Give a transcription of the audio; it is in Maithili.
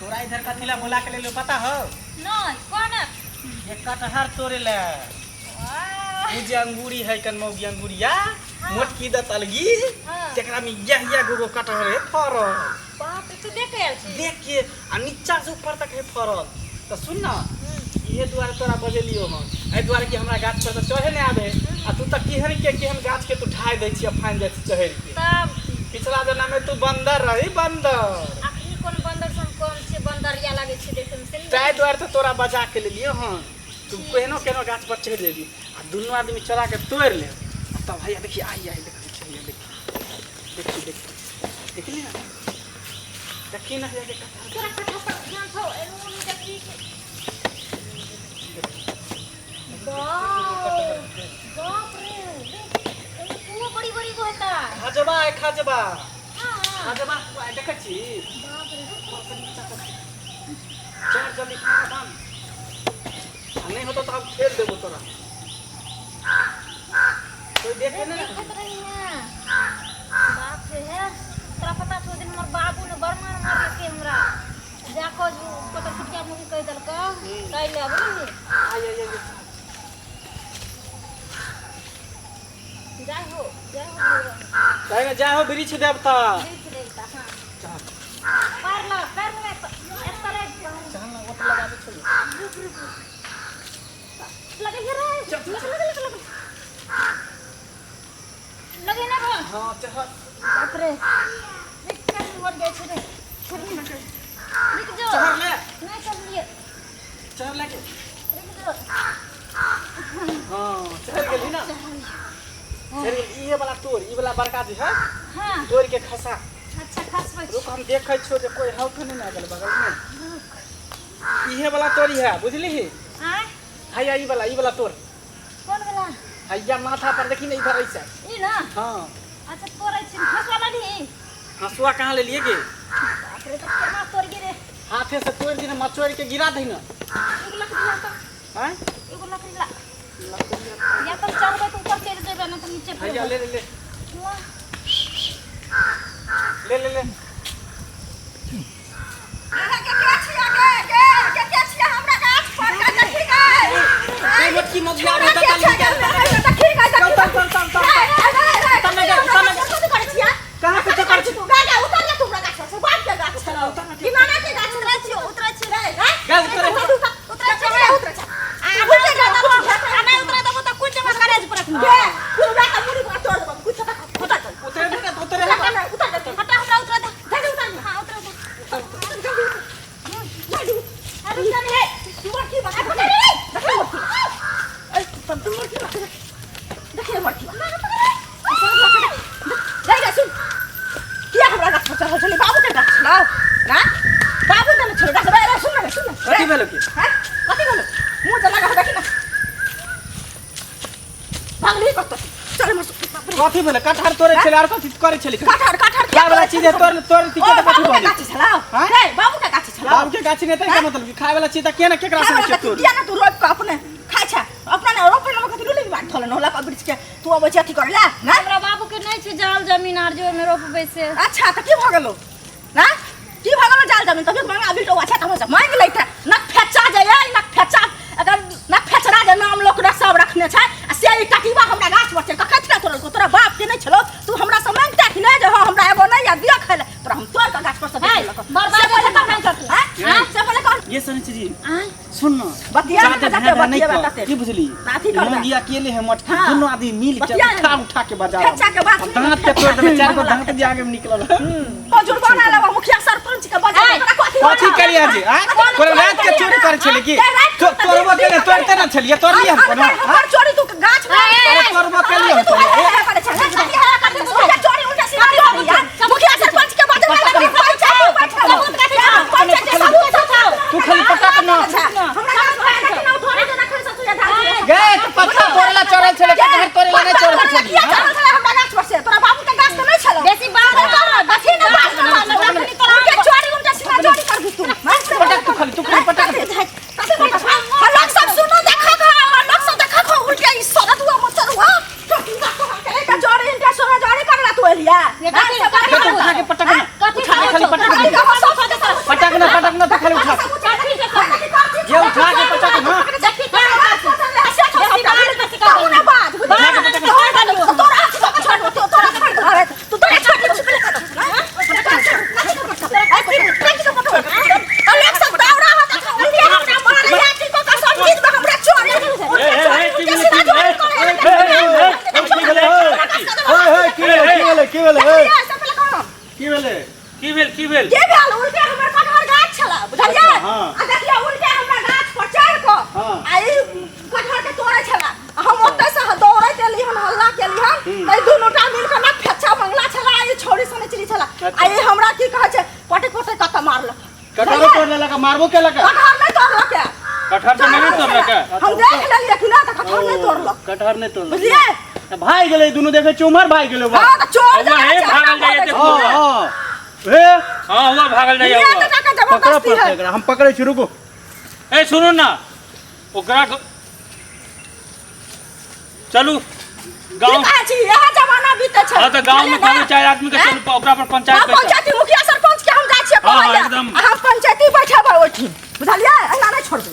तोरा इधर कथी ला बोला के लेलो पता हो? नहीं, कौन है? ये कटहर तोड़े ले। वाह। उ जे अंगूरी है कन मौगी अंगूरिया। हाँ। मोटकी दत अलगी। हाँ। तेकरा में यह यह गो गो कटहर है फरल। बाप रे, तू देख के आयल छी? देख के आ नीचा से ऊपर तक है फरल। तो सुन ना, इहे दुआरे तोरा बजेलियो हम, एहि दुआरे कि हमरा गाछ पर तऽ चढ़े नहि आबे, आ तू तऽ केहन के केहन गाछ के तू ढाहि दै छी आ फानि जाइ छी चढ़ि के। तब की? पिछला जना में तू बंदर रही, बंदर। अखनी कोन बंदर से हम कम छियै? बंदरिया लागै छै देखै में से ने। ताहि दुआरे तऽ तोरा बजा के लेलियो हन। तू केहनो केहनो गाछ पर चढ़ि जेबी आ दुनू आदमी चढ़ा के तोड़ि लेब, आ तब हैया देखी, आइ आइ देखी, हैया देखी, देखी देखी, देखली ना, देखी ना, हैया देख। तोरा कटहर पर ध्यान छौ? एनो ओनो देखी कि बाप बाप रे, देख, एमे कुओ बड़ी बड़ी गो हेता। खजबा है, खजबा। हाँ। खजबा देखै छी? बाप रे। चढ़ जल्दी, खाना बांध, आ नहि होतो तऽ हम ठेल देबो तोरा, कोई देखे ना। देखैत रही हैं। बाप रे हे, तोरा पता छौ, दिन हमर बाबू ने बड़ मार मारलकै हमरा। जाकऽ कतऽ छुटिया मुँह कहि देलकै, तै लए बुझली। आइ आइ आइ। जाय हो, जय हो भगवान। तै जाय हो वृक्ष देवता। वृक्ष देवता, हाँ। चल। पैर लगा, पैर लगा, एक तरह। चल ना, ओत लगा दे छोड़। रुक रुक रुक, लगे हे रे, लगे लगे लगे लगे लगे ना रे। हाँ, चल। बाप रे, देख कर मर गए छे रे। छोड़ ना, रुक जो। चढ़ ले। नहीं चढ़लिए। चढ़ ले के। रुक जो। हाँ, चढ़ गेली ना, चढ़ गेली। इहे वाला तोड़, ई वाला बड़का जे है। हाँ। तोड़ के खसा। अच्छा, खसबै छी। रुक, हम देखै छियो जे कोई हौ तऽ नहि ने अगल बगल में। इहे वाला तोड़ी है, बुझली? आय? हैया ई वाला, ई वाला तोड़। कोन वाला? हैया माथा पर देखी ने, इधर ऐसे। ई ना? हाँ। अच्छा, तोड़ै छी। हँसुआ लानी? हंसुआ कहाँ ले लिए गे? बाप रे, तऽ केना तोड़िए रे? हाथे से तोड़ दी ने, मचोड़ के गिरा दी ना। एगो लकड़ी ला तऽ। आँय? एगो लकड़ी ला, या तऽ चढ़बै तऽ ऊपर चढ़ि जेबै, नहि तऽ नीचे। हैया ले ले ले। ला। ले ले ले। अहाँके के छियै गे? के के के छियै हमरा गाछ पर के? देखी गे। ए मोटकी मगिया रे। के छियै गे? देखी गे, चल। देखी। चल चल चल चल। तब तब तब कथी करै छियै? कहाँ कुछो करै छी? तू गा गा, उतर जा तू हमरा गाछ पर से। बाप के गाछ छलौ कि नाना के गाछ? उतरै छियौ, उतरै छियौ रे। गा उतरे। उतरै छियौ। उतरै छै आ उठे जा। आ नहि उतरै देबौ तऽ कुछ जमा करेज पर रखना। गे पूरा का मुड़ी पर तोड़ देबौ कुछ। हटा, चल। उतरे दे ना, उतरे। उतर ना, उतर जा तू। हटा, हमरा उतरै दे। जल्दी उतर। हाँ, उतरै दे। जल्दी उतर। जल्दी उतर। अरे चल हे। मोटकी बा, पकड़ रे, देखले मोटकी बा। ऐ तब तू मोटकी बा, देखले मोटकी बा। जा जा, सुन, किया हमरा गाछ पर चढ़ल छलै? बाबू के गाछ छलौ ना? बाबू देने छलौ गाछ। रे रे, सुन ना रे, सुन ना। कथी भेलो की? हैं, कथी भेलो? मुँह जे लगा देखी ना, भागली कतौ। चल मर, बाप रे। कथी भेलो? कटहर तोड़े छलै आर कथी करै छलै? कटहर, कटहर खाय वाला चीज है, तोड़ तोड़ ओ के तऽ कथी बाबू के भऽ गेल? गाछ छलौ। हैं? रे, बाबू के गाछ छलौ। बाबू के गाछी नहि तऽ मतलब कि खाय वाला चीज तऽ के ने केकरा खाय से वाला के कथी? तोड़ किया ना तू रोपि कऽ अपने खाइ छै? अपना ने रोपे ने कथी लुली बात थल न होला वृक्ष के तू अबै छै अथी करे ला ना। हमरा बाबू के नहि छै जाल जमीन आर जे ओहिमे रोपबै से। अच्छा, तऽ की भऽ गेलो ना? की भऽ गेलो जाल जमीन? तभी मंगा बिल अच्छा तऽ हमसे मांगि लैते न। फेचा जे अइ न फेचा, अगर न फेचरा जे नाम लोक रख सब रखने छै, आ से ई कटिबा हमरा गाछ पर छै, कखन छलै तोड़लको? तोरा बाप के नहि छलो? तू हमरा से मांगते कि नहि जे हँ हमरा एगो नहि या दिअ खाइ लए? तोरा हम तोड़ कऽ गाछ पर से है, देलक। बर्बाद से पहिले हेतै तखन करतै। हैं? से पहिले कह। ये सुनै छी जी? आँय? सुन न। बतिया जादे ना, जाते भें भें नहि बतिया कर। ताते। की बुझली? अथी करबै। मौगी अकेले है मटकी। हाँ। दुनू आदमी मिल के बतिया उठा ना। उठा के बाजार फेचा के बात अब दांत के तोड़ देबै, चारि गो दांत जे आगे में निकलल है। ओ जुर्माना लेबो, मुखिया सरपंच के बजा। ऐ, तोरा कथी कथी करिया जी? आँय? कोनो रात के चोरी करै छलै की? तोड़बो केले, तोड़ते ना छलियै, तोड़लियै हम कोनो? हमर चोरी तू गाछ में? अरे तोड़बो केलियै हम कोनो? ए, करे छै कथी हरा करे छै? मुखिया चोरी उल्टा सीधा चोरी यार। मुखिया सरपंच के बजा, पंचायत पंचायत सबूत छौ। तू खाली पटक ना। हमरा गाछ पर रखी ना, थोड़े के रखै छै तू ये। गे तऽ पत्ता तोड़ला चढ़ल छलै, कटहर तोड़ला नहि चढ़ल छलै। किया चढ़ल छलै हमरा गाछ पर से? तोरा बाबू के गाछ तऽ नहि छलौ। बेसी बात कर, कथी ने बात कर, उनके चोरी उनके सीधा चोरी करबी तू? पटक, तू खाली, तू खाली पटक। कथी पटक? लोग सब सुनो, देखो लोग सब, देखो उल्टे ई सड़क हुआ मचर हुआ चोरी इनके सोना चोरी करला तू एलिया। ये कथी? के तू उठा के पटक ना। कथी? उठा के खाली पटक दे। पटक ना, पटक ना। हाँ। आ देखियौ उल्टे हमरा गाछ पर चढ़ि कऽ आ ई कटहर के तोड़ै छला आ हम ओतै से दौड़ैत एली हन हल्ला केली हन तऽ ई दुनू टा मिल कऽ ना फेचा मंगला छला आ ई छौड़ी सने चिड़ी छला आ ई हमरा की कहै छै पटक पटक कऽ मारलक। कटहरो तोड़ लेलक आ मारबो केलक। कटहर नहि तोड़लक है। कटहर तऽ नहि तोड़लक है। हम देख लेलियै कि ना तऽ कटहर नहि तोड़लक। कटहर नहि तोड़लक। बुझलियै? तऽ भागि गेलै दुनू, देखै छियै उम्हर भागि गेलै। हँ तऽ चोर हुआ हे, जकाँ भागल जाइए देखू। हँ हँ हे हाँ हुआ भागल जाइए। ये हुआ तऽ काका पकड़ऽ जबरदस्ती पड़तै है। एकरा, हम पकड़ै छी, रुकू। ए सुनू ना, ओकरा चलू की गाँव। कहै छी, इएह जमाना बीते छै। हाँ तऽ गाँव में बुझलियै कहू ने? चारि आदमी के हैं? चलू ओकरा पर पंचायत हाँ, बैठा। पंचायती मुखिया।